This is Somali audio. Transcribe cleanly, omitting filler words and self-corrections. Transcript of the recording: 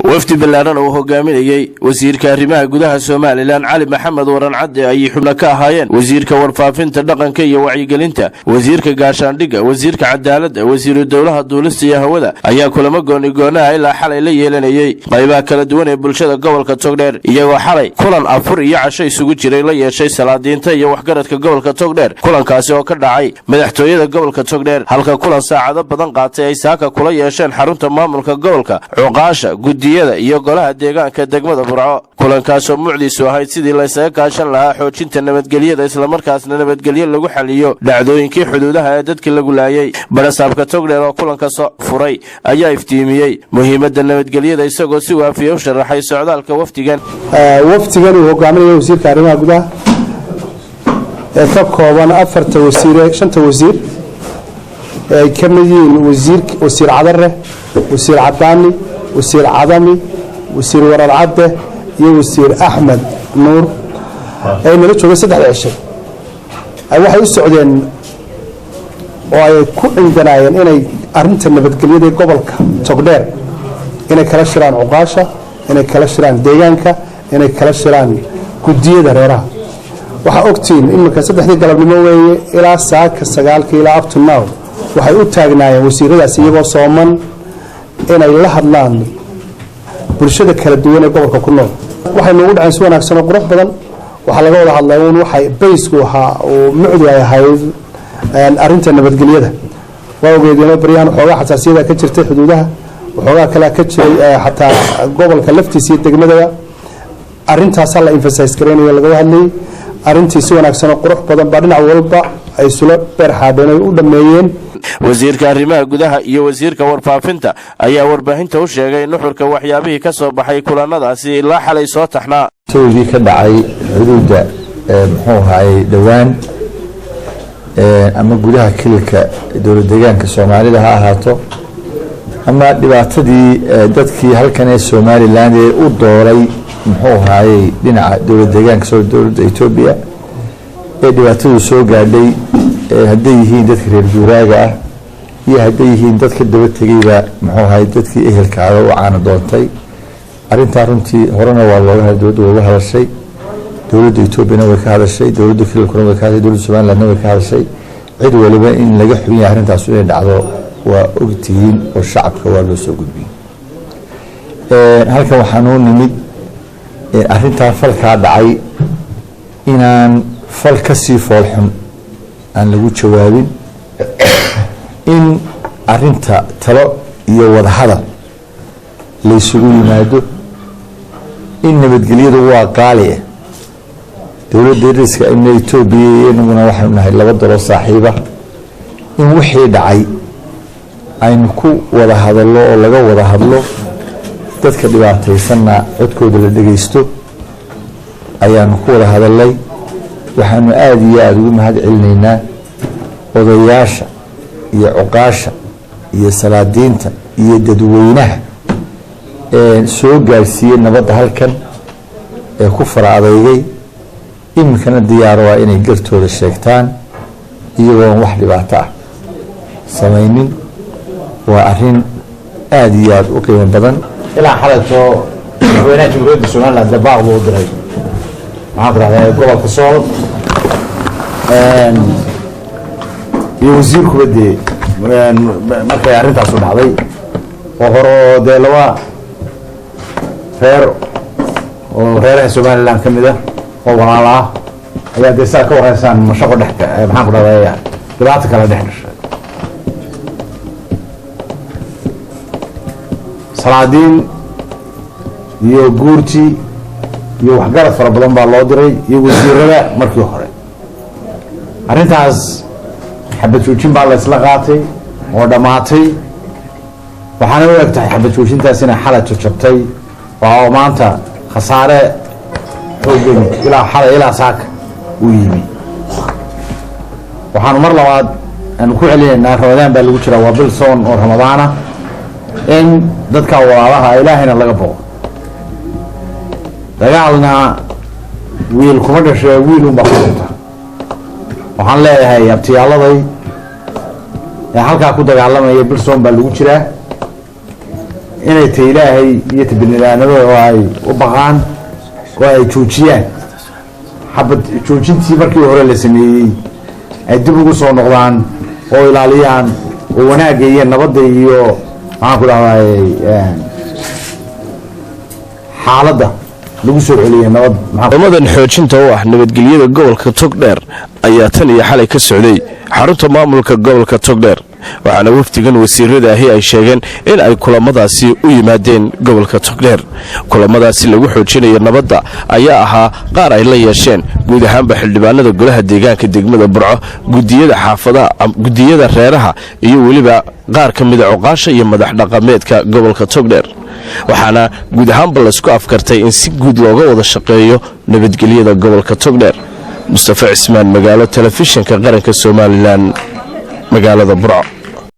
Wafdi ballaaran oo hogaaminayey wasiirka arrimaha gudaha Somaliland, Cali Maxamed Waran Cadde, ayay xubno ka ahaayeen wasiirka warfaafinta, dhaqanka iyo wacyigelinta, wasiirka gaashaandhigga, wasiirka cadaaladda, wasiiru dowlaha duulista iyo hawada, ayaa kulamo gooni-goonaha ilaa xalay la yeelanayey qaybaha kala duwan ee bulshada gobolka Togdheer, iyagoo xalay kulan afur iyo casho isugu jiray la yeeshay salaadiinta iyo waxgaradka gobolka Togdheer, kulankaasi oo ka dhacay madaxtooyada gobolka Togdheer, halka kulan saacado badan qaatay ay saaka kula yeesheen xarunta maamulka gobolka cuqaasha, guddiyada iyo golaha deegaanka degmada Burco, kulankaasoo mucdiisu ahayd sidii laysaga kaashan lahaa xoojinta nabadgelyada, islamarkaasna nabadgelyo lagu xaliyo dhacdooyinkii xuduudaha ee dadka lagu laayay. Barasaabka Togdheer oo kulanka furay ayaa iftiimiyey muhiimadda nabadgelyada, isagoo si waafiya u sharaxay socdaalka wafdigan. Wafdigan uu hogaaminayo wasiirka arrimaha gudaha ee ka kooban afarta wasiire, shanta wasiir ee ay ka mid yihiin wasiir wasiir Cadare, Wasiir Cadaani, Wasiir Cadami, Wasiir Warar Cadde iyo Wasiir Axmed Nuur, ay nala joogay 3da cishay, waxay u socdeen oo ay ku cindanaayeen inay arinta nabadgelyada ee gobolka Togdheer inay kala shiraan cuqaasha, inay kala shiraan deegaanka, inay kala shiraan guddiyada reeraha. Waxaa ogtihiin iminka 3dii galabnimo weeye, ilaa saaka 9-kii, ilaa up to now waxay u taagnaayeen wasiiradaas iyagoo sooman inay la hadlaan bulshada kala duwan ee gobolka ku nool. Waxay noogu dhaceen si wanaagsan oo qurux badan. Waxaa laga wada hadlay un waxay baysku ahaa oo mucdu ay ahayd arrinta nabadgelyada. Waa ogeedeenoo baryahan waxoogaa xasaasiyada ka jirtay xuduudaha, waxoogaa kalea ka jiray xataa gobolka laftiisa iyo degmadaba. Arrintaasaa la emphasize garaynayo, lagaga hadlayay arrintii. Si wanaagsan oo qurux badan baa dhinac walba ay isula beer xaadheen ay u dhammeeyeen. Wasiirka arrimaha gudaha iyo wasiirka warfaafinta ayaa warbaahinta u sheegay nuxurka waxyaabihii ka soo baxay kulanadaasi ilaa xalay soo taxnaa. Sawirkii ka dhacay xuduudda, muxuu ahaayey, dhowaan ama gudaha kililka dowlad deegaanka Soomaalida ha ahaato, ama dhibaatadii dadkii halkan ee Somaliland ee u dooray, muxuu ahaayey, dhinaca dowlad deegaanka dowladda Etoobiya ee dhibaatadu soo gaadhay, hadday yihiin dadka reer guuraaga ah iyo hadday yihiin dadka daba tegeyba, muxuu ahaay, dadkii ehelkaada u caana doontay. Arrintaa runtii horena waa looga hadlay, dowladda waa uga hadashay, dowladda Etoobiyana way ka hadashay, dowladda kililkuna way ka hadashay, dowladda Somalilandna way ka hadashay. Cid waliba in laga xun yahay arrintaas inay dhacdo waa ogtihiin oo shacabka waa loo soo gudbiyey. Halkan waxaa noo nimid arrintaa falkaa dhacay inaan fal ka sii foolxun aan lagu jawaabin, in arrinta talo iyo wadahadal laysugu yimaado, in nabadgelyadu waa qaali ah. Dowladda dariska ina Etoobiya iyo inaguna waxaynu nahay laba dalo saaxiiba, in wixii dhacay aynu ku wada hadallo oo laga wada hadlo, dadka dhibaataysanna codkooda la dhegaysto ayaanu ku wada hadalnay. Waxaanu aada iyo aada ugu mahad celinaynaa odayaasha iyo cuqaasha iyo salaadiinta iyo dadweynaha soo gaadhsiiyey nabadda halkan ee ku fara adeygay, iminkana diyaar waa inay gartooda sheegtaan iyagoon wax dhibaato ah samaynin. Waa arrin aada iyo aada u qiimo badan. Ilaa xalayto madaxweynaha Jamhuuriyadda Somaliland dabaaq buu u diray, maxaan ku rahdaa, gobolka Sool iyo wasiirkuba dee markay arrintaasu dhacday oo hore oo dee laba reer oo reeraha Somaliland ka mid ah oo walaala ah ayaa dee saa ka wareysaan mashaqo dhex, maxaan ku rahdaa, dhibaato kale dhex dhashay. Salaadiin iyo guurti iyo waxgarad fara badan baa loo diray iyo wasiirada. Markii hore arrintaas xabad joojin baa la isla qaatay oo dhammaatay. Waxaana u eg tahay xabad joojintaas inay xalay jajabtay oo maanta khasaare xooggan ilaa xalay ilaa saaka uu yimi. Waxaanu mar labaad aanu ku celinaynaa, Ramadaan baa lagu jiraa, waa bil soon oo Ramadaana, in dadka walaalaha Ilaahayna laga boqo. Dagaalna wiil kuma dhashee, wiil unbaa ku dhinta. Waxaan leeyahay abtiyaaladay ee halkaa ku dagaalamaya, bilsoon baa lagu jiraa. Inay ta Ilaahay iyo ta biniaadamada oo ay u baqaan oo ay joojiyaan xabad joojintii markii hore la sameeyey, ay dib ugu soo noqdaan oo ilaaliyaan oo wanaagga iyo nabadda iyo, maxaan ku dhahday, xaaladda lagu soo celiya nabad. Kulamadan xoojinta u ah nabadgelyada gobolka Togdheer ayaa tan iyo xalay ka socday xarunta maamulka gobolka Togdheer, waxaana wafdigan wasiirada ahi ay sheegeen in ay kulamadaasi u yimaadeen gobolka Togdheer. Kulamadaasi lagu xoojinayo nabadda ayaa ahaa qaar ay la yeesheen guud ahaanba xildhibaanada golaha deegaanka degmada Burco, gudiyada xaafadaha, gudiyada reeraha iyo weliba qaar ka mida cuqaasha iyo madax dhaqameedka gobolka Togdheer, waxaana guud ahaanba laysku afkartay in si guud looga wada shaqeeyo nabadgelyada gobolka Togdheer. Mustafa Cismaan Magaalo, Telefishinka Qaranka Somaliland, magaalada Burco.